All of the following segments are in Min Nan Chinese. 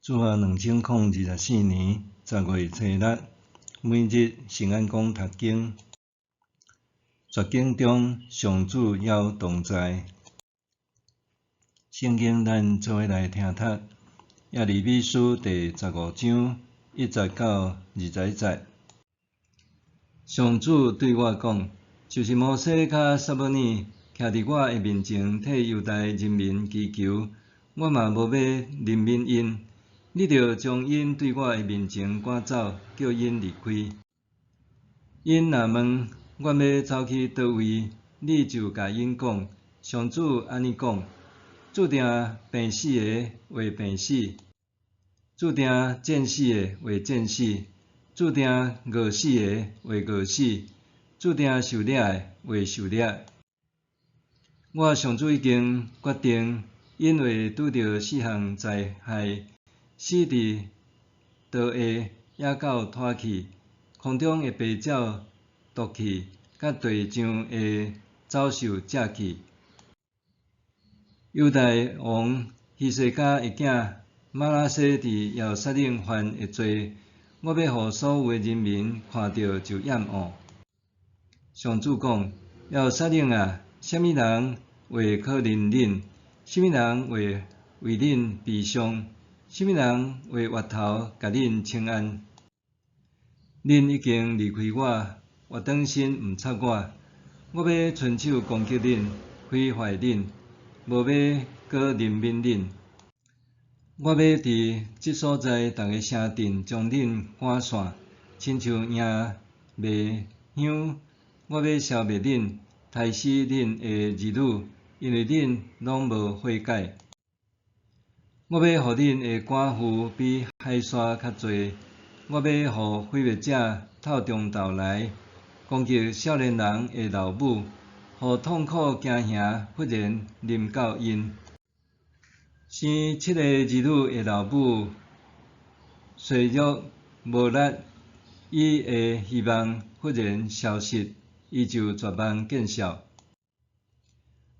主後2024年10月初六，每日圣安讲读经，绝境中上主犹同在。圣经咱做伙来听读，耶利米书第15章1节到21节。上主对我讲，就是摩西佮撒母耳徛佇我的面前替猶大人民祈求，我嘛無欲憐憫𪜶。你著將𪜶對我的面前趕走，叫𪜶離開。𪜶若問阮欲走去佗位，你就共𪜶講：上主按呢講，注定病死的會病死，注定戰死的會戰死，注定餓死的會餓死，注定受掠的會受掠。我上主已經決定，𪜶會拄著四項災害。死佇刀下，野狗拖去，空中的飛鳥啄去，佮地上的走獸食去。猶大王希西家的囝瑪拿西佇耶路撒冷犯的罪，我欲予所有的人民看著就厭惡。上主講：耶路撒冷啊，啥物人會可憐恁？啥物人會為恁悲傷？啥物人會越頭共恁請安？恁已經離開我，倚轉身毋插我。我欲伸手攻擊恁，毀壞恁，無欲閣憐憫恁。我欲佇這所在逐个城鎮將恁趕散，親像營賣香。我欲消滅恁，刣死恁的兒女，因為恁攏無悔改。我欲予恁的寡婦比海沙較濟，我欲予毀滅者透中晝來，攻擊少年人的老母，予痛苦驚嚇忽然臨到𪜶。生七个兒女的老母衰弱無力，伊的希望忽然消失，伊就絕望見笑。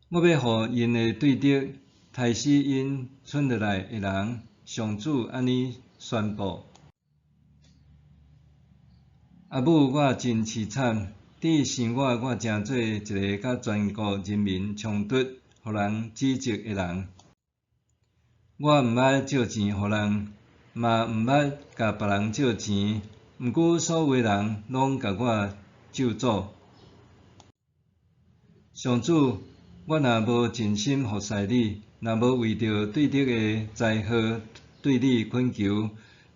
我欲予𪜶的對敵刣死𪜶賰落來的人，上主按呢宣布。阿母，我真悽慘，佇生我，我成做一个佮全國人民衝突、予人指責的人。我毋捌借錢予人，嘛毋捌共別人借錢，毋過所有的人攏共我咒詛。上主，我若無盡心服侍你，若無為著對敵的災禍對你懇求，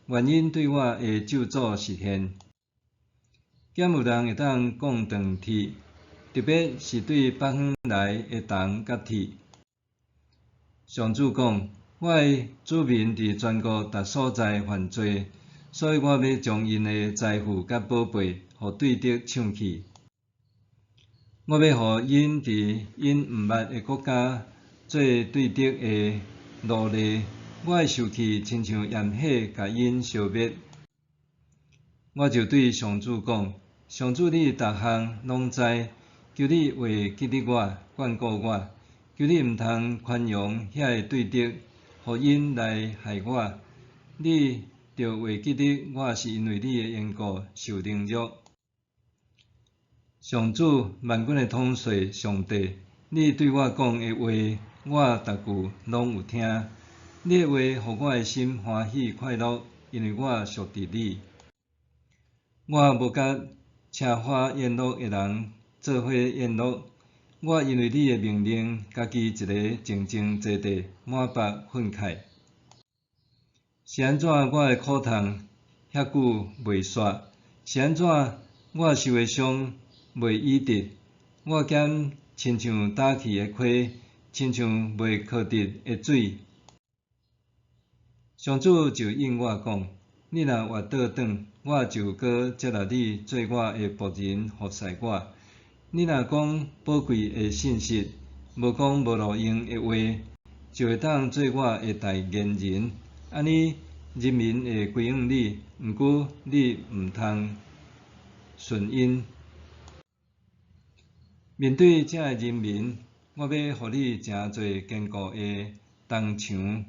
願𪜶對我的咒詛實現。敢有人會當講斷鐵，特別是對北方來的銅佮鐵？上主講：我的子民佇全國逐所在犯罪，所以我欲將𪜶的財富佮寶貝，予對敵搶去。我欲予𪜶佇𪜶毋捌的國家做對敵的奴隸，我的受氣親像炎火，共𪜶燒滅。我就對上主講：上主，你逐項攏知，求你會記得我，眷顧我，求你毋通寬容遐个對敵，予𪜶來害我。你著會記得我是因為你的緣故受凌辱。上主，萬軍的統帥上帝，你對我講的話，我逐句攏有聽。你的話予我的心歡喜快樂，因為我屬佇你。我無佮奢華宴樂的人做伙宴樂，我因為你的命令，家己一个靜靜坐佇，滿腹憤慨。是按怎我的苦痛遐久袂煞？是按怎我受的傷袂醫治？我敢親像焦去的溪，親像袂涸得的水。上主就應我講：你若越倒轉，我就閣接納你做我的僕人服侍我。你若講寶貴的信實，無講無路用的話，就會當做我的代言人。按呢，人民會歸向你，毋過你毋通順𪜶。面對這个人民，我欲予你成做堅固的銅牆。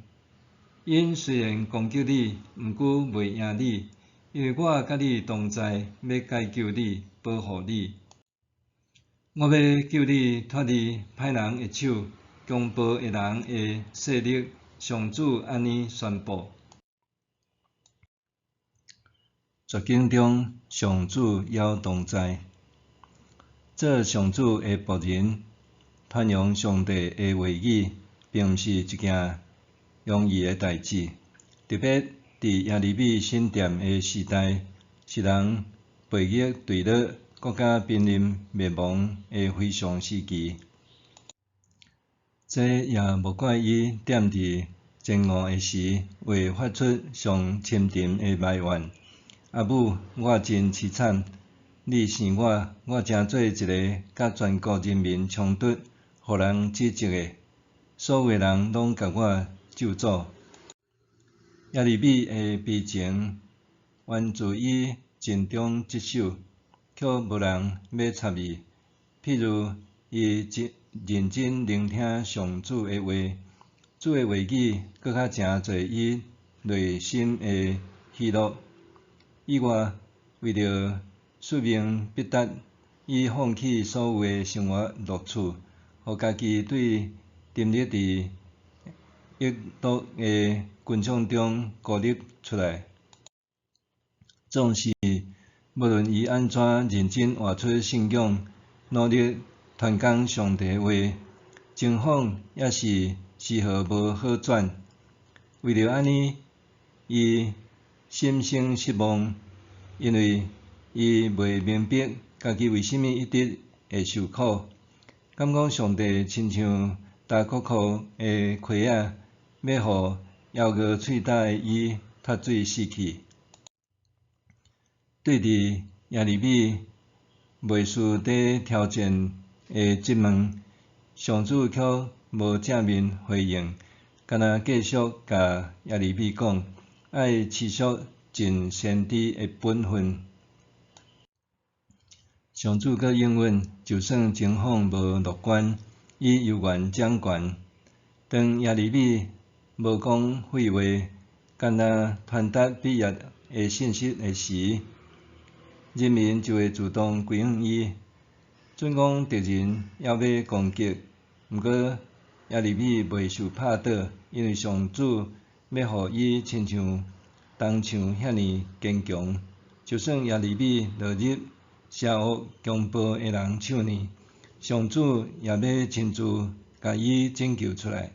𪜶雖然攻擊你，毋過袂贏你，因為我佮你同在，欲解救你，保護你。我欲救你脫離歹人的手，強暴的人的勢力。上主按呢宣布。絕境中，上主猶同在。做上主的僕人，傳揚上帝的話語，並毋是一件容易的代誌。特別佇耶利米沈踮的時代，是人背逆墜落、國家瀕臨滅亡的非常時期。這也無怪伊踮佇煎熬的時，會發出上深沉的埋怨：阿母，我真淒慘！你生我，我成做一个佮全國人民衝突、予人指責的，所有的人攏共我咒詛。耶利米的悲情源自伊盡忠職守，卻無人欲插伊。譬如，伊真認真聆聽上主的話，主的話語閣較成做伊內心的喜樂。以外，為著使命必達，伊放棄所有的生活樂趣，予家己對沉溺佇逸樂的群眾中孤立出來。總是，無論伊按怎認真活出信仰，努力傳講上帝話，情況猶是絲毫無好轉。為著按呢，伊心生失望，因為伊袂明白家己為啥物一直會受苦，敢講上帝親像焦摳摳的溪仔，欲予枵餓喙焦的伊脫水死去。對佇耶利米袂輸佇挑戰的質問，上主卻無正面回應，干焦繼續共耶利米講，愛持續盡先知的本分。上主閣應允，就算情況無樂觀，伊猶原掌權。當耶利米無講廢話，干焦傳達必要的信息的時，人民就會自動歸向伊。準講敵人猶欲攻擊，毋過耶利米袂受拍倒，因為上主欲予伊親像銅牆遐爾堅強。就算耶利米落入邪惡強暴的人手裡，上主也欲親自共伊拯救出來。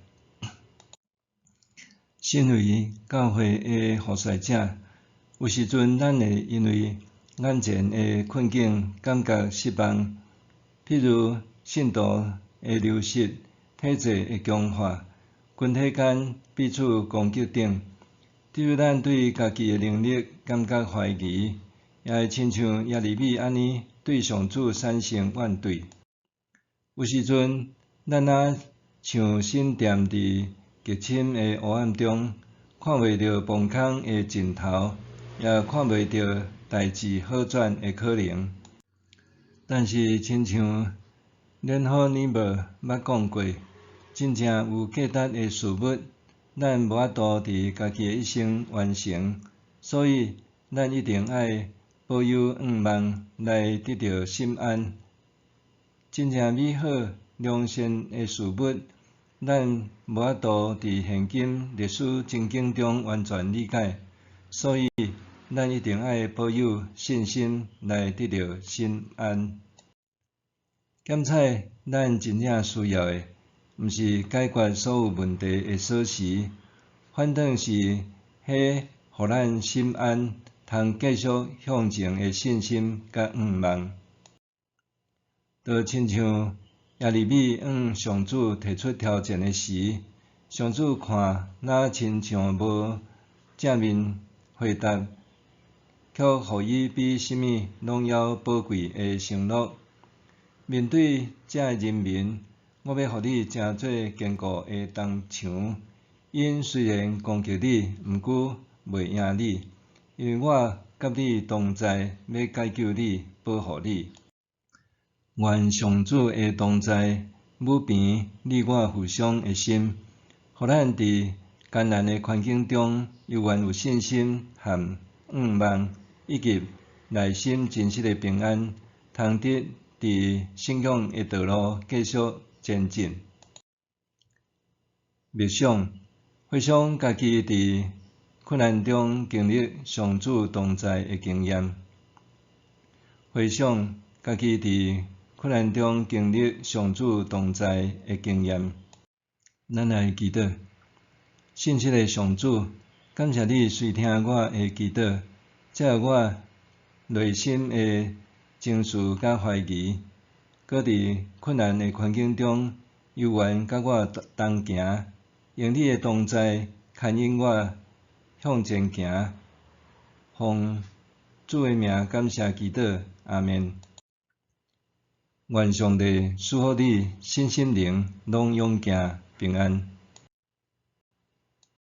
身為教會的服侍者，有時陣咱會因為眼前的困境感覺失望，譬如信徒的流失、體制的強化、群體間彼此攻擊等，對於咱對家己的能力感覺懷疑，也會親像耶利米按呢對上主產生怨懟。有時陣，咱若像身踮佇極深的黑暗中，看袂著磅空的盡頭，也看袂著代誌好轉的可能。但是，親像連好尼無捌講過，真正有價值的事物，咱無法度佇家己的一生完成，所以咱一定愛保有向望來得著心安。真正美好良善的事物，咱無法度佇現今歷史情景中完全理解，所以咱一定愛保有信心來得著心安。檢採咱真正需要的，毋是解決所有問題的鎖匙，反轉是彼予咱心安、通繼續向前的信心佮向望。就親像耶利米向上主提出挑戰的時，上主看若親像無正面回答，卻予伊比啥物攏猶寶貴的承諾。面對這的人民，我欲予你成做堅固的銅牆。𪜶雖然攻擊你，毋過袂贏你，因為我佮你同在，欲解救你，保護你。願上主的同在，撫平你我負傷的心，予咱佇艱難的環境中，猶原有信心和向望，以及內心真實的平安，通得佇信仰的道路繼續前進。默想，回想家己佇困難中經歷上主同在的經驗。回想家己佇困難中經歷上主同在的經驗。咱來祈禱，信實的上主，感謝你垂聽我的祈禱，藉由我內心的情緒佮懷疑，閣佇困難的環境中，猶原佮我同行，用你的同在牽引我向前行。奉主的名感謝祈禱，阿們。願上帝賜福你，身心靈攏勇健平安。